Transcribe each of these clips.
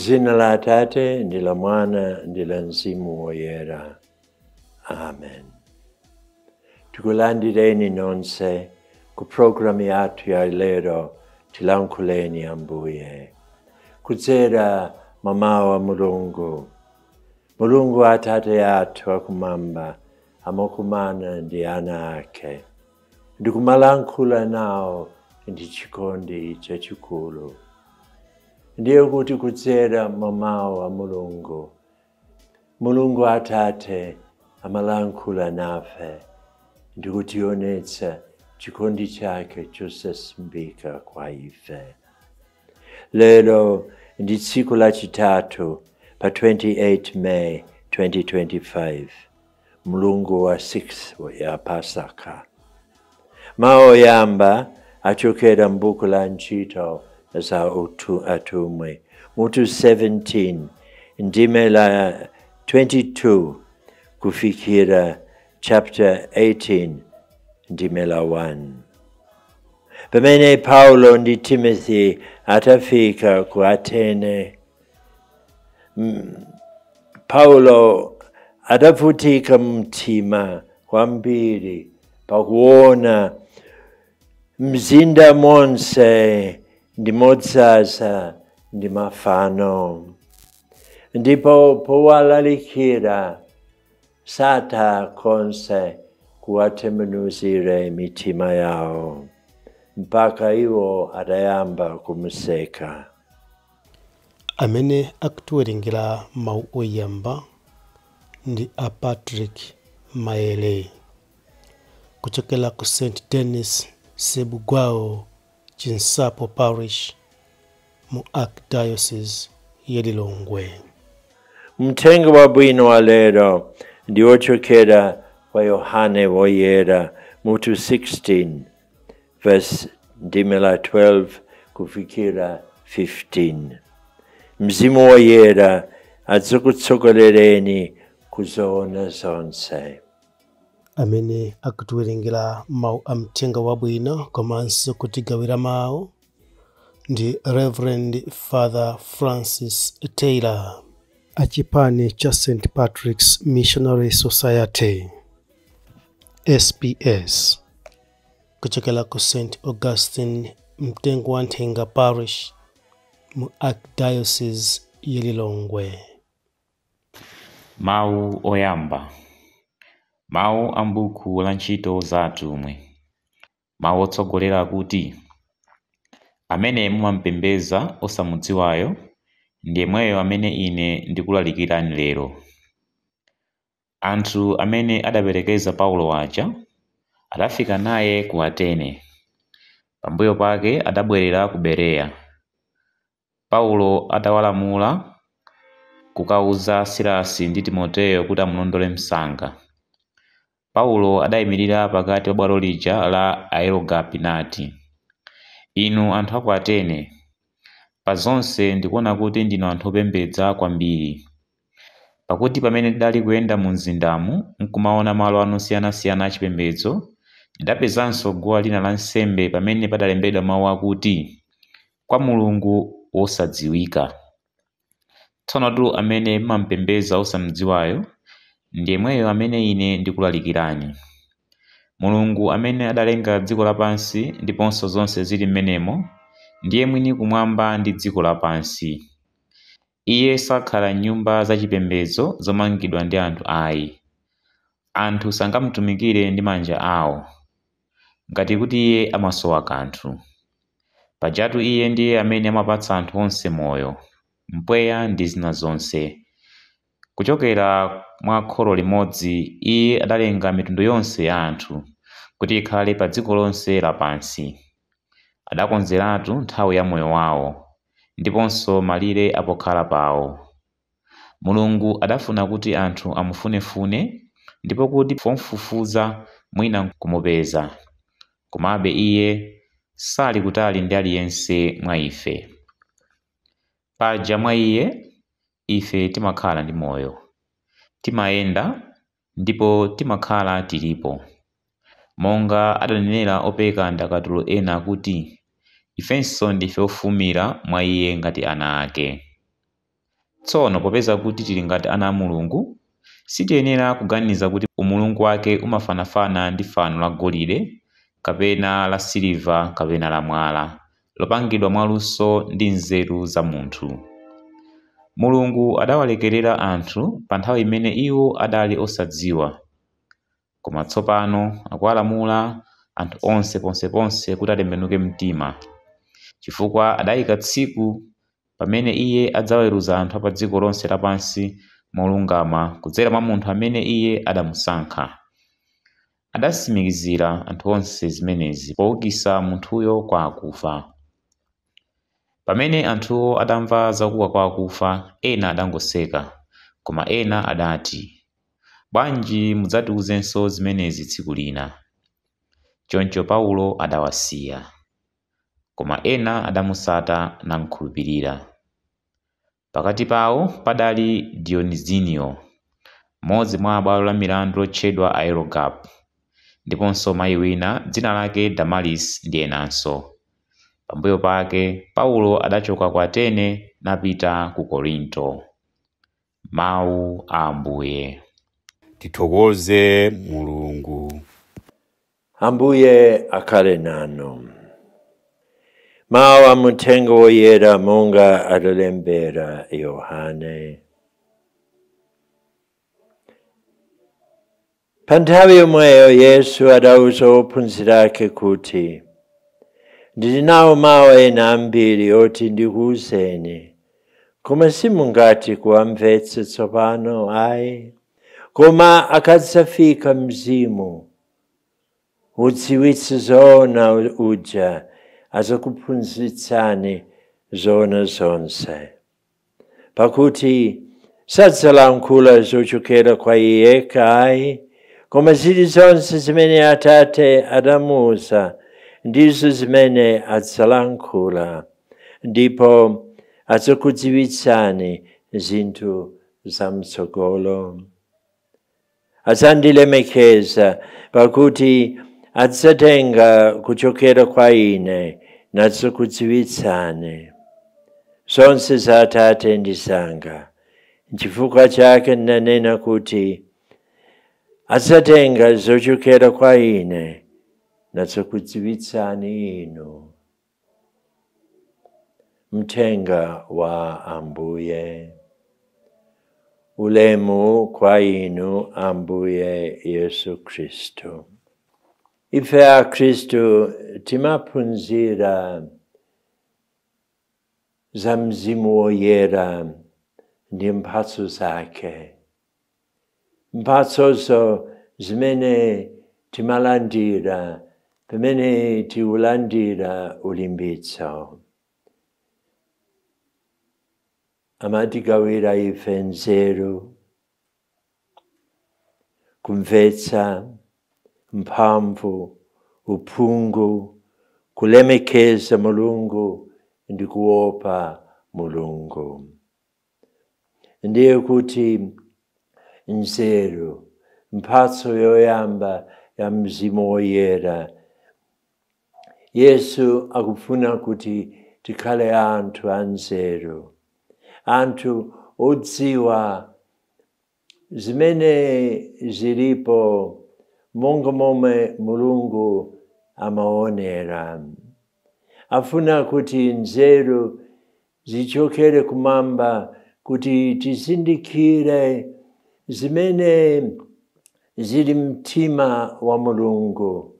M'dzina la Atate ndi la Mwana ndi la Mzimu Woyera. Amen. Tikulandireni nonse ku programu yathu ya lero Tilankhuleni Ambuye. Kudzera mwa mawu a Mulungu. Mulungu Atate athu akumwamba amakumana ndi ana ake ndikumalankhula nawo ndi chikondi chachikulu. Ndiye kuti kudzera mwa mawu a Mulungu, Mulungu Atate amalankhula nafe ndikutionetsa chikondi chake chosasimbika kwa ife. Lero ndi tsiku lachitatu pa 28 May 2025, mlungu wa 6 ya Pasaka. Mawu oyamba achokera m'buku la Ntchito za Atumwi, mutu 17, ndime la 22 kufikira chapter 18 ndime la 1. Pamene Paulo ndi Timothy atafika ku Atene, Paulo adavutika mtima kwambiri pakuona mzinda monse ndi modzaza ndi mafano, ndipo powalalikira satha konse kuwatembenuzira mitima yawo mpaka iwo adayamba kumuseka. Amene akutiwerengera mawu oyamba ndi a Patrick Maele kuchokera ku St Denis Sebugwawo Chinsapo Parish mu Archdiocese ya Lilongwe. Mthenga wabwino wa lero ndi wochokera kwa Yohane Woyera mutu 16 verse ndime la 12 kufikira 15. Mzimu Woyera adzakutsogolereni kuzoona zonse. Amene akutiwerengera mawu a mthenga wabwino komanso kutigawira mawu ndi Reverend Father Francis Taylor achipani cha St Patrick's Missionary Society SPS kuchokera ku St Augustine Mtengo wa Nthenga Parish mu Archdiocese ya Lilongwe. Mawu oyamba. Mawu a m'buku la Ntchito za Atumwi. Mawu otsogolera akuti, amene mumampembedza osamudziwayo ndi yemweyo amene ine ndikulalikirani lero. Anthu amene adaperekeza Paulo aja adafika naye ku Atene. Pambuyo pake adabwerera ku Bereya. Paulo adawalamula kukauza Silasi ndi Timoteyo kuti amulondole msanga. Paulo adayimirira pakati pa bwalo lija la Areopago nati, inu anthu a ku Atene, pa zonse ndikuona kuti ndinu anthu opembedza kwambiri. Pakuti pamene ndidali kuyenda mu mzindamu nkumaona malo anu osiyanasiyana achipembedzo, ndidapezanso guwa lina la nsembe pamene padalembedwa mawu akuti, kwa Mulungu wosadziwika. Tsonotu amene mumampembedza osamudziwayo ndi yemweyo amene ine ndikulalikirani. Mulungu amene adalenga dziko lapansi ndiponso zonse zili m'menemo, ndiye mwini kumwamba ndi dziko lapansi. Iye sakhala m'nyumba zachipembedzo zomangidwa ndi anthu ayi. Anthu sangamutumikire ndi manja awo, ngati kuti iye amasowa kanthu. Pajatu iye ndiye amene amapatsa anthu onse moyo, mpweya ndi zina zonse. Kuchokera mwa kholo limodzi iye adalenga mitundu yonse ya anthu kuti ikhale pa dziko lonse lapansi. Adakonzeratu nthawi ya moyo wawo ndiponso malire apokhala pawo. Mulungu adafuna kuti anthu amufunefune ndipo kuti pomfufuza mwina kumupeza. Komabe iye sali kutali ndi aliyense mwa ife. Paja mwa iye ife timakhala ndi moyo, timayenda ndipo timakhala tilipo. Monga adanenera opeka ndakatulo ena kuti, ifenso ndife ofumira mwa iye ngati ana ake. Tsono popeza kuti tili ngati ana a Mulungu, sitiyenera kuganiza kuti umulungu wake umafanafana ndi fano la golide kapena la siliva kapena la mwala, lopangidwa mwaluso ndi nzeru za munthu. Mulungu adawalekerera anthu pa nthawi imene iwo adali osadziwa, koma tsopano akuwalamula anthu onse ponseponse kuti atembenuke mtima, chifukwa adayika tsiku pamene Iye adzaweruza anthu a pa dziko lonse lapansi molungama kudzera mwa munthu amene Iye adamusankha. Adatsimikizira anthu onse zimenezi poukitsa munthuyo kwa akufa. Pamene anthuwo adamva za kuuka kwa akufa, ena adangoseka, koma ena adati, “Bwanji mudzatiwuzenso zimenezi tsiku lina?” Choncho Paulo adawasiya. Koma ena adamutsata namkhulupirira. Pakati pawo padali Dionizino, mmodzi mwa abwalo la milandu lotchedwa Areopago, ndiponso mayi wina dzina lake Damaris ndi enanso. Pambuyo pake Paulo adachoka ku Atene napita ku Korinto. Mawu a Ambuye. Tithokoze Mulungu. Ambuye akhale nanu. Mawu a Mthenga Woyera monga adalembera Yohane. Pa nthawi yomweyo Yesu adawuza ophunzira ake kuti, “Ndili nawo mawu ena ambiri oti ndikuwuzeni, koma simungathe kuwamvetsa tsopano ayi. Koma akadzafika Mzimu udziwitsa zoona uja, adzakuphunzitsani zoona zonse. Pakuti sadzalankhula zochokera kwa iye yekha ayi, koma zilizonse zimene Atate adamuwuza ndizo zimene adzalankhula, ndipo adzakudziwitsani zinthu zam'tsogolo. Adzandilemekeza, pakuti adzatenga kuchokera kwa ine nadzakudziwitsani. Zonse za Atate ndi zanga. N'chifukwa chake ndanena kuti adzatenga zochokera kwa ine nadzakudziwitsani inu.” Mthenga wa Ambuye. Ulemu kwa inu, Ambuye Yesu Khristu. Ife akhristu timaphunzira za Mzimu Woyera ndi mphatso zake. Mphatsozo zimene timalandira pamene tiulandira ulimbitso. Amatigawira ife nzeru, kumvetsa, mphamvu, uphungu, kulemekeza Mulungu ndi kuopa Mulungu. Ndiye kuti nzeru, mphatso yoyamba ya Mzimu Woyera. Yesu akufuna kuti tikhale anthu anzeru, anthu odziwa zimene zilipo monga momwe Mulungu amaonera. Afuna kuti nzeru zichokere kumwamba, kuti tizindikire zimene zili mtima wa Mulungu,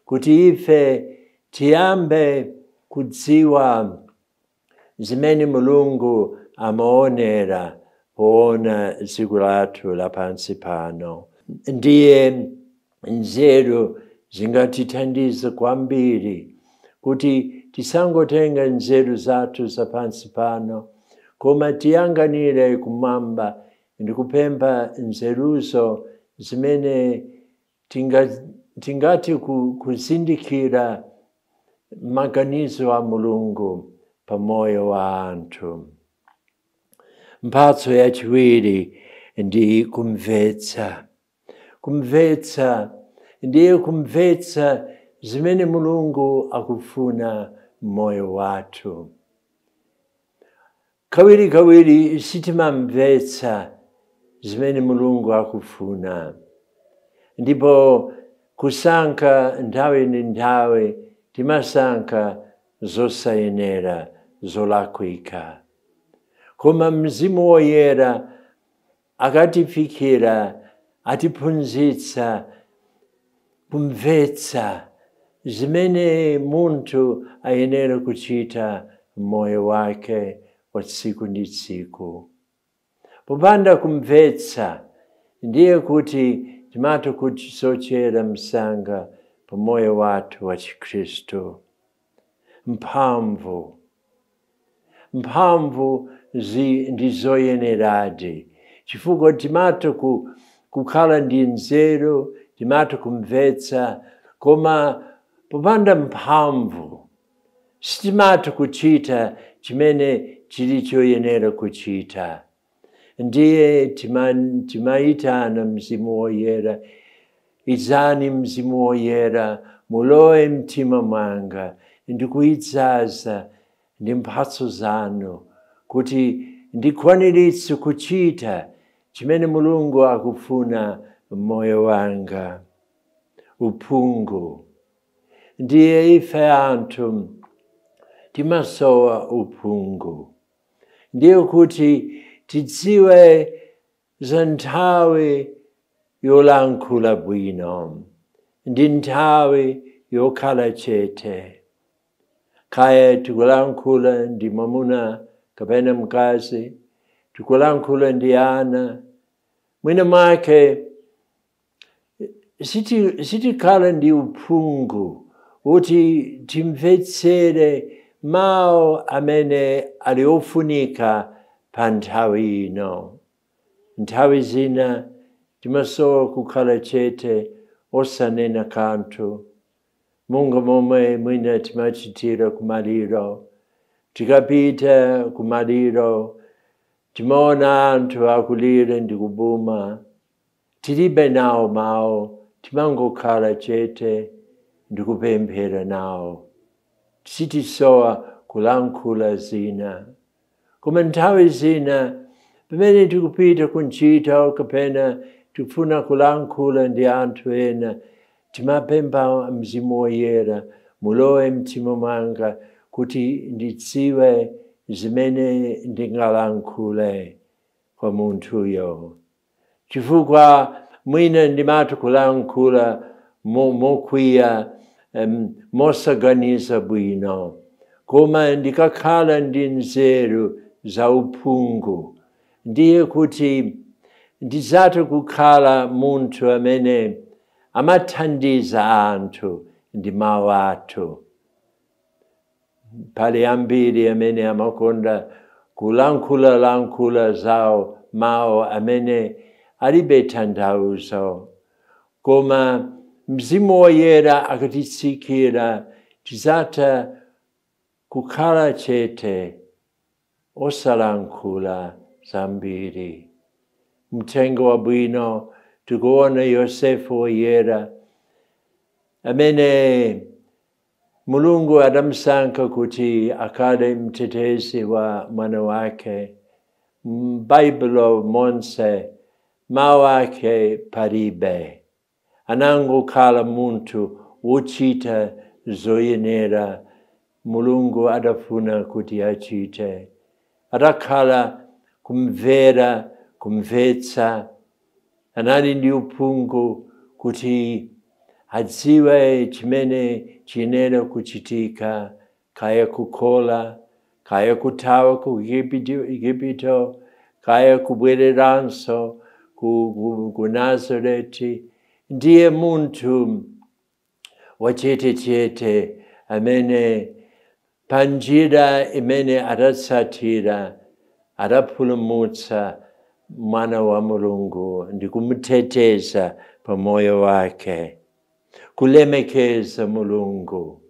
kuti ife tiyambe kudziwa zimene Mulungu amaonera poona dziko lathu lapansi pano. Ndiye nzeru zingatithandize kwambiri kuti tisangotenga nzeru zathu zapansi pano, koma tiyang'anire kumwamba ndi kupempha nzeruzo zimene tingati kuzindikira maganizo a Mulungu pamoyo wa anthu. Mphatso yachiwiri ndi kumvetsa. Kumvetsa ndiye kumvetsa zimene Mulungu akufuna moyo wathu. Kawirikawiri sitimamvetsa zimene Mulungu akufuna, ndipo kusankha nthawi ndi nthawi timasankha zosayenera, zolakwika. Koma Mzimu Woyera akatifikira atiphunzitsa kumvetsa zimene munthu ayenera kuchita mmoyo wake wa tsiku ndi tsiku. Popanda kumvetsa ndiye kuti timatha kusochera msanga pa moyo wathu wa Chikhristu. Mphamvu ndi zoyeneradi, chifukwa timatha kukhala ndi nzeru, timatha kumvetsa, koma popanda mphamvu sitimatha kuchita chimene chili choyenera kuchita. Ndiye timayitana Mzimu Woyera, idzani Mzimu Woyera, mulowe mtima mwanga ndikuyidzaza ndi mphatso zanu kuti ndikwaniritse kuchita chimene Mulungu akufuna mmoyo wanga. Uphungu. Ndiye ife anthu timasowa uphungu, ndiye kuti tidziwe za nthawi yolankhula bwino ndi nthawi yokhala chete. Kaya tikulankhula ndi mwamuna kapena mkazi, tikulankhula ndi ana, mwina mwake sitikhala ndi uphungu kuti timvetsere mawu amene ali ofunika pa nthawi ino. Nthawi zina timasowa kukhala chete osanena kanthu, monga momwe mwina timachitira kumaliro. Tikapita kumaliro timaona anthu akulira ndi kubuma, tilibe nawo mawu, timangokhala chete ndi kupemphera nawo. Sitisowa kulankhula zina. Koma nthawi zina pamene tikupita kuntchito kapena tikufuna kulankhula ndi anthu ena, timapempha Mzimu Woyera, mulowe mtima mwanga kuti ndidziwe zimene ndingalankhule kwa munthuyo, chifukwa mwina ndimatha kulankhula mokwiya, mosaganiza bwino, koma ndikakhala ndi nzeru za uphungu ndiye kuti ndidzatha kukhala munthu amene amathandiza anthu ndi mawu athu. Pali ambiri amene amakonda kulankhula-lankhula zawo mawu amene alibe tanthauzo, koma Mzimu Woyera akatitsikira tidzatha kukhala chete osalankhula zambiri. Mthenga wabwino tikuona Yosefu Woyera amene Mulungu adamusankha kuti akhale mtetezi wa mwana wake. M'Baibulo monse mawu ake palibe, anangokhala munthu wochita zoyenera Mulungu adafuna kuti achite. Adakhala kumvera, kumvetsa, anali ndi uphungu kuti adziwe chimene chiyenera kuchitika, kaya kukhola, kaya kuthawa ku Igupto, kaya kubwereranso ku Nazareti. Ndiye munthu wachetechete amene panjira imene adatsatira adapulumutsa mwana wa Mulungu ndi kumuteteza pa moyo wake. Kulemekeza Mulungu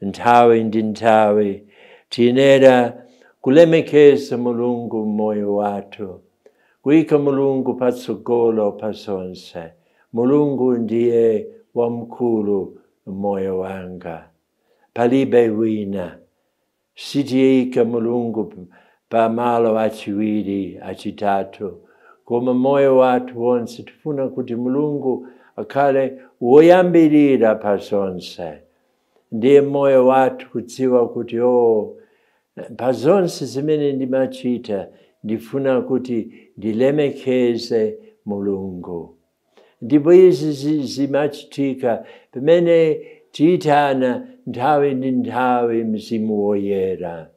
nthawi ndi nthawi, tiyenera kulemekeza Mulungu mmoyo wathu, kuyika Mulungu patsogolo pa zonse. Mulungu ndiye wamkulu mmoyo wanga, palibe wina. Sitiyika Mulungu pamalo achiwiri, achitatu, koma moyo wathu wonse tifuna kuti Mulungu akhale woyambirira pa zonse. Ndiye moyo wathu kudziwa kuti pa zonse zimene ndimachita ndifuna kuti ndilemekeze Mulungu. Ndipo izi zimachitika pamene tiyitana nthawi ndi nthawi Mzimu Woyera.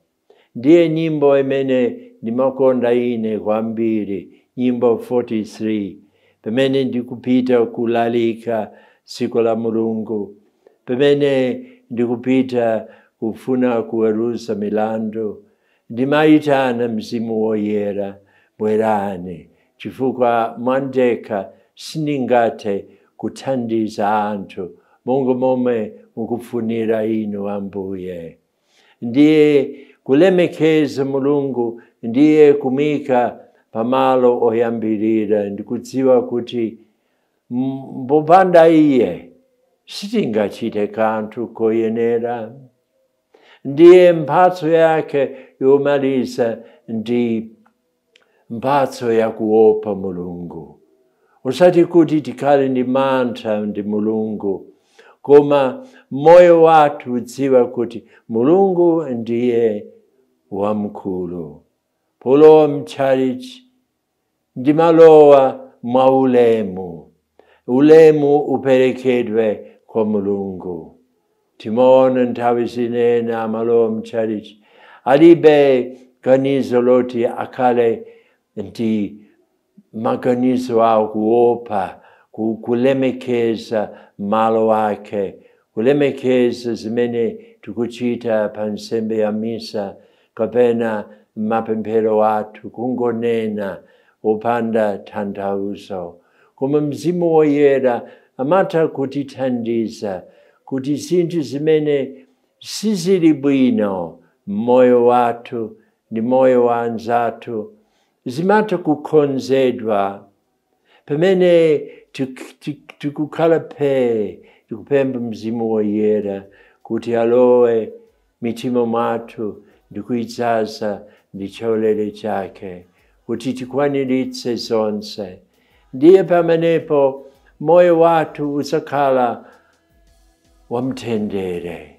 Ndiye nyimbo imene ndimakonda ine kwambiri, nyimbo 43, pamene ndikupita kulalika tsiku la Mulungu, pamene ndikupita kufuna kuweruza milandu, ndimayitana Mzimu Woyera, bwerani, chifukwa mwandekha sindingathe kuthandiza anthu monga momwe mukufunira inu Ambuye. Ndiye kulemekeza Mulungu, ndiye kumika pamalo oyambirira, ndikudziwa kuti popanda iye sitingachite kanthu koyenera. Ndiye mphatso yake yomaliza ndi mphatso yakuopa Mulungu. Osati kuti tikhale ndi mantha ndi Mulungu, koma moyo wathu udziwa kuti Mulungu ndiye wamkulu. Polowa mtchalichi ndimalowa mwaulemu, ulemu uperekedwe kwa Mulungu. Timaona nthawi zinena amalowa mtchalichi alibe ganizo loti akhale ndi maganizo awo kuopa, kulemekeza malo ake, kulemekeza zimene tikuchita pa nsembe ya misa kapena mapemphero athu, kungonena opanda tanthauzo. Koma Mzimu Woyera amatha kutithandiza kuti zinthu zimene sizili bwino mmoyo wathu ndi moyo wa anzathu zimatha kukonzedwa pamene tikukhala phe, tikupempha Mzimu Woyera kuti alowe mitima mwathu ndi kuidzaza ndi chaulere chake kuti tikwaniritse zonse. Ndiye pamenepo moyo wathu udzakhala wamtendere,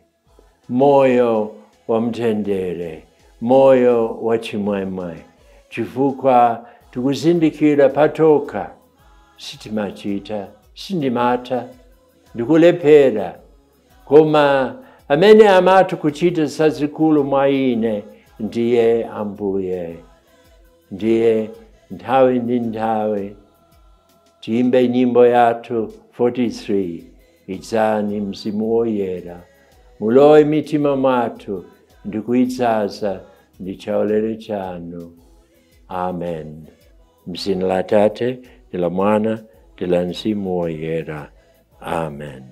moyo wamtendere, moyo wachimwemwe, chifukwa tikuzindikira patoka sitimachita, sindimata, ndikulephera, koma amene amatha kuchita zazikulu mwa ine ndiye Ambuye. Ndiye nthawi ndi nthawi tiyimbe nyimbo yathu 43, idzani Mzimu Woyera, mulowe mitima mwathu ndi kuidzaza ndi chaulere chanu. Amen. Mzina la Tate, ndi la Mwana, ndi la Mzimu Woyera. Amen.